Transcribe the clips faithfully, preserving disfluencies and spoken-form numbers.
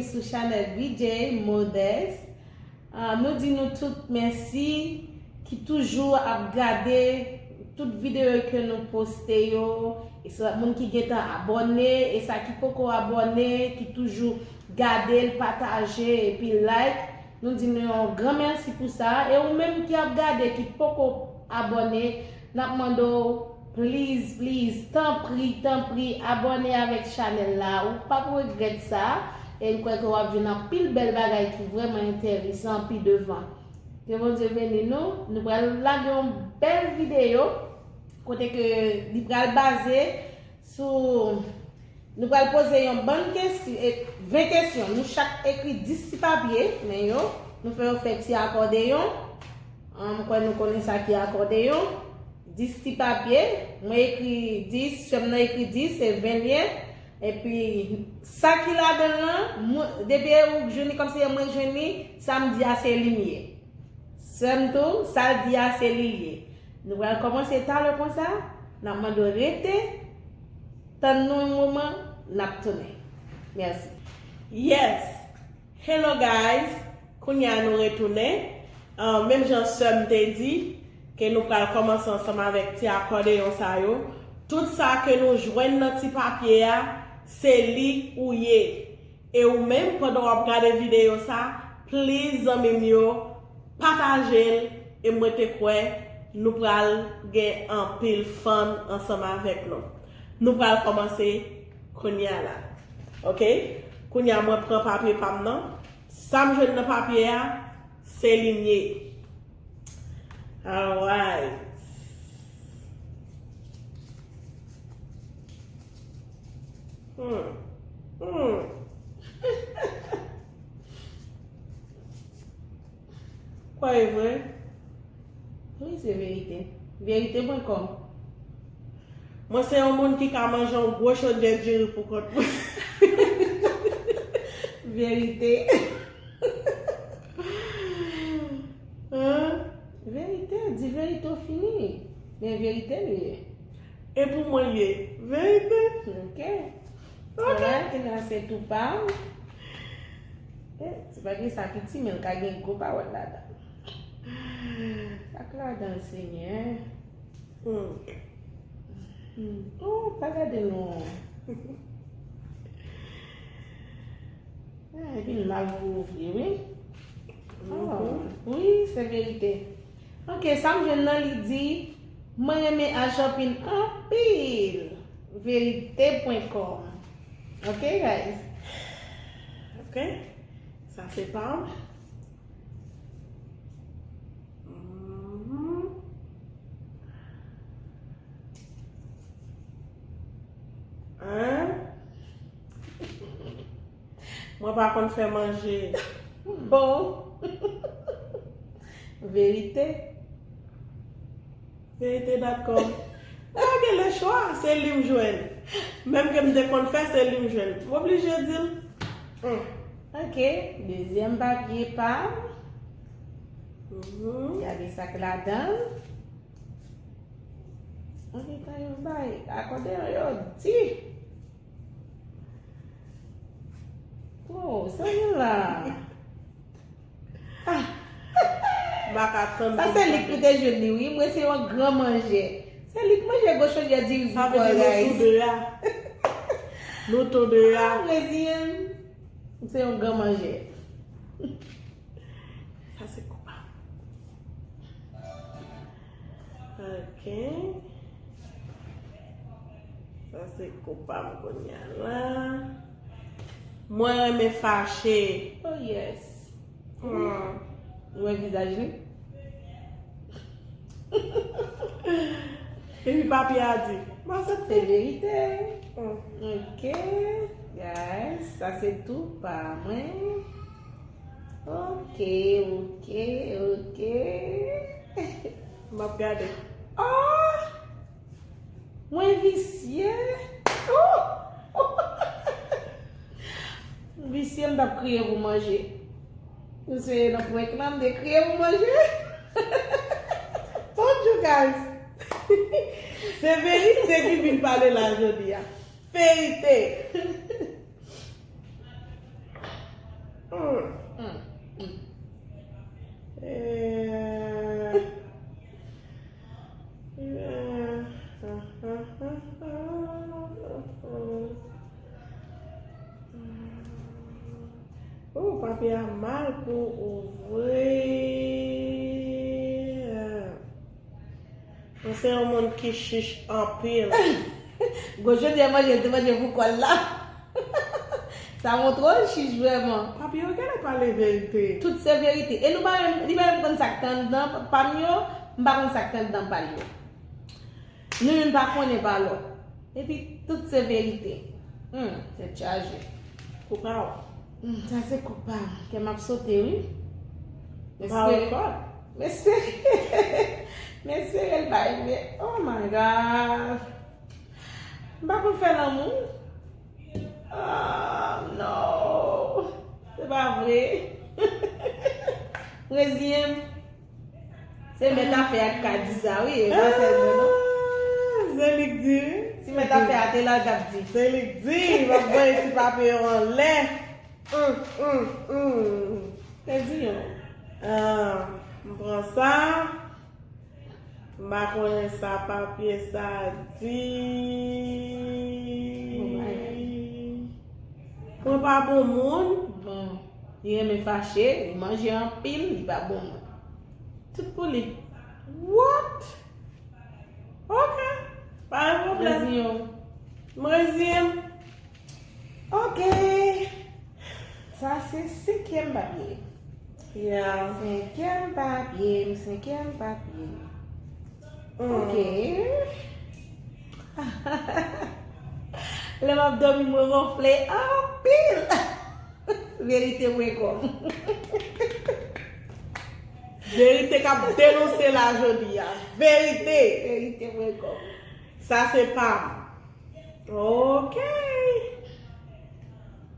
sou chanèl B J Modès. Ah, nou di nou tout mèsi ki toujou ap gade tout videyo ke nou poste yo. E sa moun ki gentan abòne, e sa ki poko abòne, ki toujou gade l, pataje, epi like. Nou di nou yon gran mèsi pou sa. E ou menm ki ap gade, ki poko abòne, n ap mande w, please, please, tanpri, tanpri, abòne avèk chanèl la. Ou p ap regrèt sa. E m kwè ke w ap jwenn anpil bèl bagay ki vrèman enteresan pi devan. Ke Bondye beni nou. Nou pral lage yon bèl videyo kote ke li pral baze sou, nou pral poze yon bann kesyon, e, ven kesyon. Nou chak ekri dis ti papye, men yo, nou fè yo fè ti akòdeyon. An, m kwè nou konnen sa ki akòdeyon. Dis ti papye, mwen ekri dis, sè m nan ekri dis, se ven l ye. Epi, sa ki ladan l lan, mwen, depi ou jwenn li kòmsi e mwen k jwenn li, sa m di a se li m ye. Sè m tou, sa l di a se li l ye. Nou pral kòmanse talè konsa, n ap mande w rete, tann nou yon moman, n ap tounen. Mèsi. Yes! Hello guys! Kounye a nou retounen. Ah, menm jan sè m te di, ke nou pral kòmanse ansanm avèk ti akòdeyon sa yo. Tout sa ke nou jwenn nan ti papye a, se li ou ye. E ou menm, pandan w ap gade videyo sa, please, zanmi m yo, pataje l, e mwen te kwè nou pral gen anpil fun ansanm avèk nou. Nou pral kòmanse kounye a la. Oke? Kounye a mwen pran papye pa m nan. Sa m jwenn nan papye a, se li m ye. Alright. Hmm. Hmm. Kwè e vre? Wi, se verite. Verite pwen kòm. Mwen se yon moun ki ka manje yon gwo chodyè diri pou kont mwen. Verite. Hein? Verite, di verite ou fini. Men verite li ye. E pou mwen li ye. Verite. Ok. Ok. Alright, kounye a se tou pa w. Eh, se pa gen sa piti, men l ka gen gwo pawòl ladan. Sa k ladan l, Senyè? Hmm. Hmm. Oh, pa gade non. Ah, epi l mal pou ouvri, wi. Oh, mhm. Wi, se verite. Ok, sa m jwenn nan, li di, mwen renmen Arjanpin anpil. Verite pwen kòm. Ok, guys? Ok. Sa se pa m. Mhm. Hein? Mwen pa konn fè manje. Bon. Verite. Verite dot com. Mwen gen le chwa, se li m jwenn. Menm ke m te konn fè, se li m jwenn. M oblije di l. Hmm. Ok, dezyèm papye pa m. Mhm. Gade sa k ladan l. Ann gen tan yo bay. Akòdeyon yo di. Oh, sa gen la. Ah. M pa ka tann. Sa se li ki te jwenn li, wi. Mwen se yon gran manjè. Se li ki manje gwo chodyè diri pou kò, guys. Sa vle di nou tou de a. Nou tou de a. Ah, mwen di, m se yon gran manjè. Sa se kou pa m. Ok. Sa se kou pa m kounye a la. Mwen renmen fache. Oh yes. Hmm. Ou wè vizaj li? Epi papye a di, m aksepte. Se verite. Hmm. Ok. Guys, sa se tou pa mwen. Ok, ok, ok. M ap gade. Oh! Mwen visye. Oh! Visye, m t ap kriye pou manje. Nou se nan prank la, m te kriye pou manje. Told you guys. Se verite ki vin pale la jodi a. Verite. Hmm. Hmm. Hmm. Eh. Eh. Oh, papye a mal pou ouvri. Mwen se yon moun ki chich anpil. Gwo jodi a manje, l te manje pou kò l la. Sa montre w chich vrèman. Papi yo genlè pale verite. Tout se verite. E nou pa menm, li pa menm konn sa k te anndan pa m yo, m pa konn sa k te anndan pa l yo. Nou youn pa konnen pa lòt. Epi tout se verite. Hmm, tèt chaje. Kou pa w. Hmm, sa se kou pa m. Kè m ap sote, wi. M pa wè kò. M espere. M espere l bay, men, oh my God. M pa konn fè lanmou. Ah, no. Se pa vre. M reziyen m. Se mèt afè a k ka di sa, wi, e pa sèl mwen, non. Ah, se li k di, wi. Si mèt afè a te la, l t ap di. Se li k di, m ap voye ti papye yo anlè. Hum, hum, hum. Te di yon. Ah, m pran sa. M pa konnen sa papye sa di. Bon bagay. Mwen pa bon moun. Bon, li renmen fache, li manje anpil, li pa bon moun. Tout pou li. What? Ok. Pa gen pwoblèm. Reziyen w. M reziyen m. Ok. Sa se senkyèm papye. Yeah. Senkyèm papye m, senkyèm papye m. Mm. Ok. Lè m ap dòmi, mwen gonfle anpil. Verite pwen kòm. Verite k ap denonse la jodi a. Verite. Verite pwen kòm. Sa se pa m. Ok.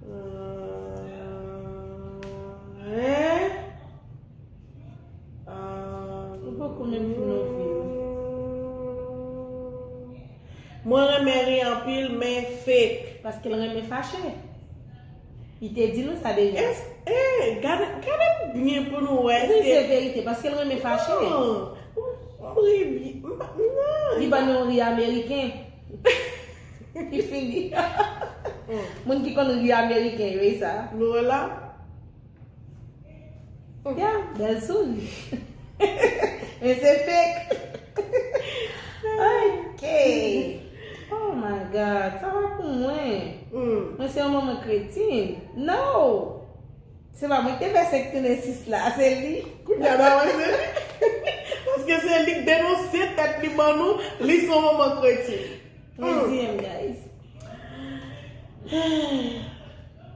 Euh, hein? Euh, ou poko menm fin yon fim. Mwen renmen ri anpil, men fake. Paske l renmen fache. Li te di nou sa deja. Es, eh, gade, gade byen pou nou wè. Ri se verite, paske l renmen fache. Non, m ri byen. M pa, non. Li ban nou ri ameriken. Li fini. Mm. Moun ki konn ri ameriken yo, e sa. Nou wè la? Ya, bèl souri. Men se fake. Ok. Oh my God, sa pa pou mwen. Mm. Mwen se yon manman kretyen. No! Se pa mwen ki te fè senk tounen sis la, se li. Kounye a, dayè, se li. Paske se li k denonse tèt li ban nou, li se yon manman kretyen. Reziyen m, guys.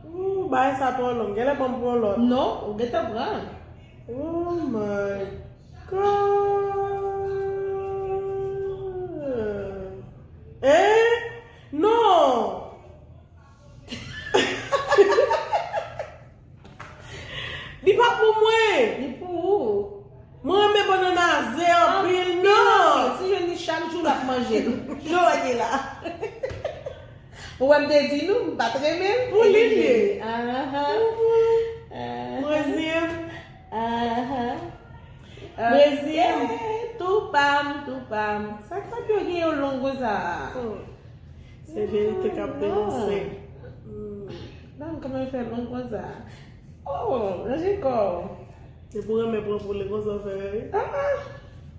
Ooh, bagay sa twò long. Genlè ban m pran lòt. Non, ou gentan pran. Oh my God. Eh? Non! Li pa pou mwen. Li pou ou. Mwen renmen bannann a ze anpil, non. Si jwenn li chak jou, l ap manje l. Jodi la. Ou wè m te di nou, m pa t renmen l. Pou li l ye. Ahan. Ahan. Mwen reziyen m. Ahan. Mwen reziyen m. Ok, tou pa m, tou pa m. Sa k fè yo gen yo long konsa? Hmm. Se verite k ap denonse. Hmm. Nan, kòman yo fè long konsa? Oh, ranje kò w. Se pou renmen pran pou li konsa w fè, wi. Ah, ah.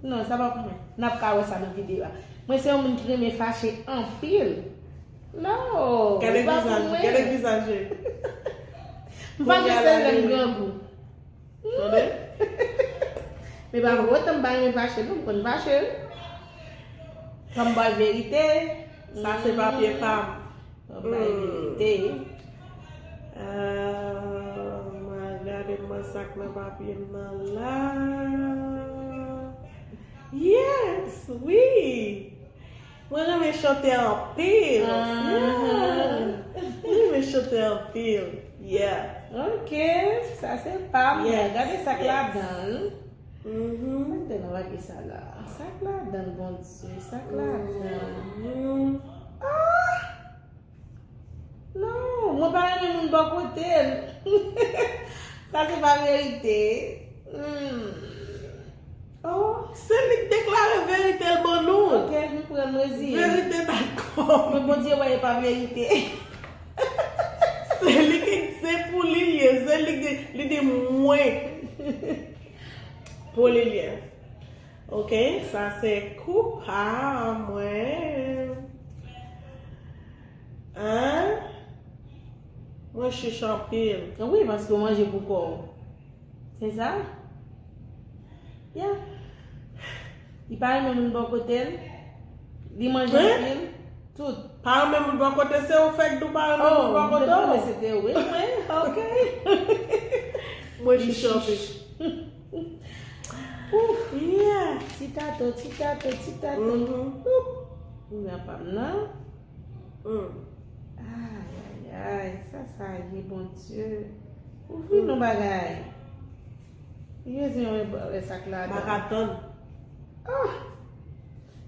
Non, sa pa pou mwen. N ap ka wè sa nan videyo a. Mwen se yon moun ki renmen fache anpil. Non, gade vizaj, gade vizaj li. M pa gen sèl lè m grangou. Tande? Men pa pou otan m pa renmen fache, non, m konn fache, wi. Fò m bay verite. Sa se papye pa m. Fò m bay verite. Ah, mwen gade mwen sa k nan papye m nan la. Yes, wi. Mwen renmen chante anpil. Ah. Yeah. Mwen renmen chante anpil. Yeah. Ok, sa se pa m. Yes. Gade sa k ladan l. Mhm. Sa k te nan papye sa la? Sa k ladan l, Bondye? Sa k ladan l? Mhm. Ah! Non, mwen pa renmen moun bò kote m. Sa se pa verite. Hmm. Oh, se li k deklare verite l ban nou. Ok, m pran, m reziyen. Verite dakò. Men Bondye wè e pa verite. Se li ki, se pou li l ye, se li ki, li di mwen. Pou li l ye. Ok, sa se kou pa mwen. Hein? Mwen chich anpil. Wi, paske w manje pou kò w. Se sa? Yeah. Li pa renmen moun bò kote l. Li manje anpil. Tout. Pa renmen moun bò kote, se ou fèk di w pa renmen moun bò kote w. Oh, se te wi, mwen. Ok. Mwen chich anpil. Ouf, yeah. Ti tato, ti tato, ti tato. Mhm. Oup. Ou wè pa m nan? Mm. Ay, ay, ay, sa, sa ye, Bondye. Ouvri nou bagay. Jezi, yon wè sa k ladan. M pa ka tann. Ah!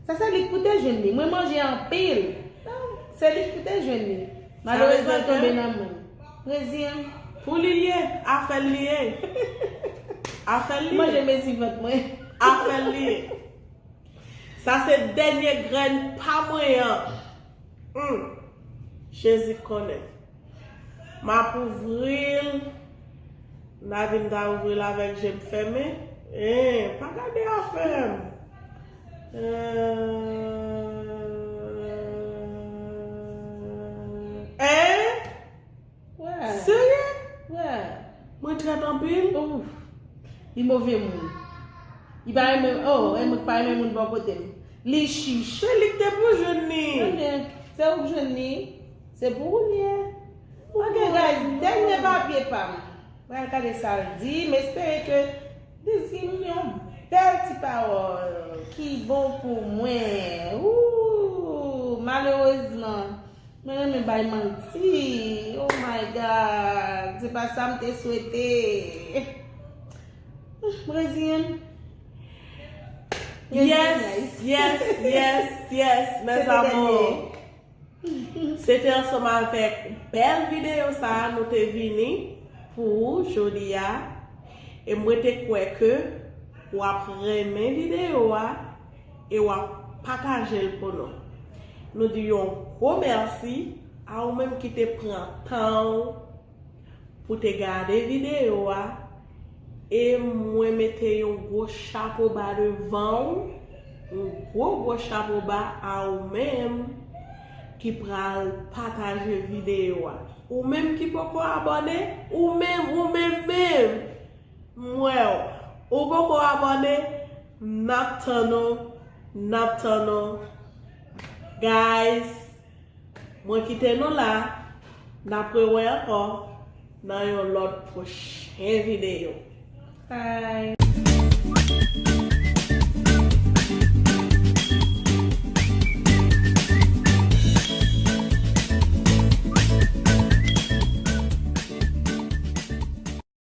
Sa se li k pou te jwenn li. Mwen manje anpil. Non, se li k pou te jwenn li. Malerezman, l tonbe nan men m. Reziyen m. Pou li l ye, afè l li ye. Afè l li ye. Manje mezi vant mwen. Afè l li ye. Sa se dènye grenn pa mwen an. Hmm. Jezi konnen. M ap ouvri l. Nadine ta ouvri l avèk je m fèmen. Eh, pa gade afè m. Eh, eh? Wè. Serye? Wè. Mwen trèt anpil? Ouf. Li move moun. Li pa renmen, oh, Emek pa renmen moun bò kote m. Li chich. Se li k te pou jwenn li. Ebyen, se ou k jwenn li. Se pou ou l ye. Ok, guys, dènye papye pa m. Pral gade sa l di. M espere ke li di m yon bèl ti pawòl ki bon pou mwen. Ooh, malerezman, mwen renmen bay manti. Oh my God. Se pa sa m te swete. M reziyen m. Yes, yes, yes, yes, mes amours. Se te ansanm avèk bèl videyo sa a nou te vini pou ou jodi a. E mwen te kwè ke w ap renmen videyo a e w ap pataje l pou nou. Nou di yon gwo mèsi a ou menm ki te pran tan w pou te gade videyo a. E mwen mete yon gwo chapo ba devan ou, yon gwo, gwo chapo ba a ou menm ki pral pataje videyo a. Ou menm ki poko abòne, ou menm, ou menm menm, m wè w. Ou poko abòne, n ap tann ou, n ap tann ou. Guys, mwen kite nou la, n ap rewè ankò nan yon lòt pwochen videyo. Bye.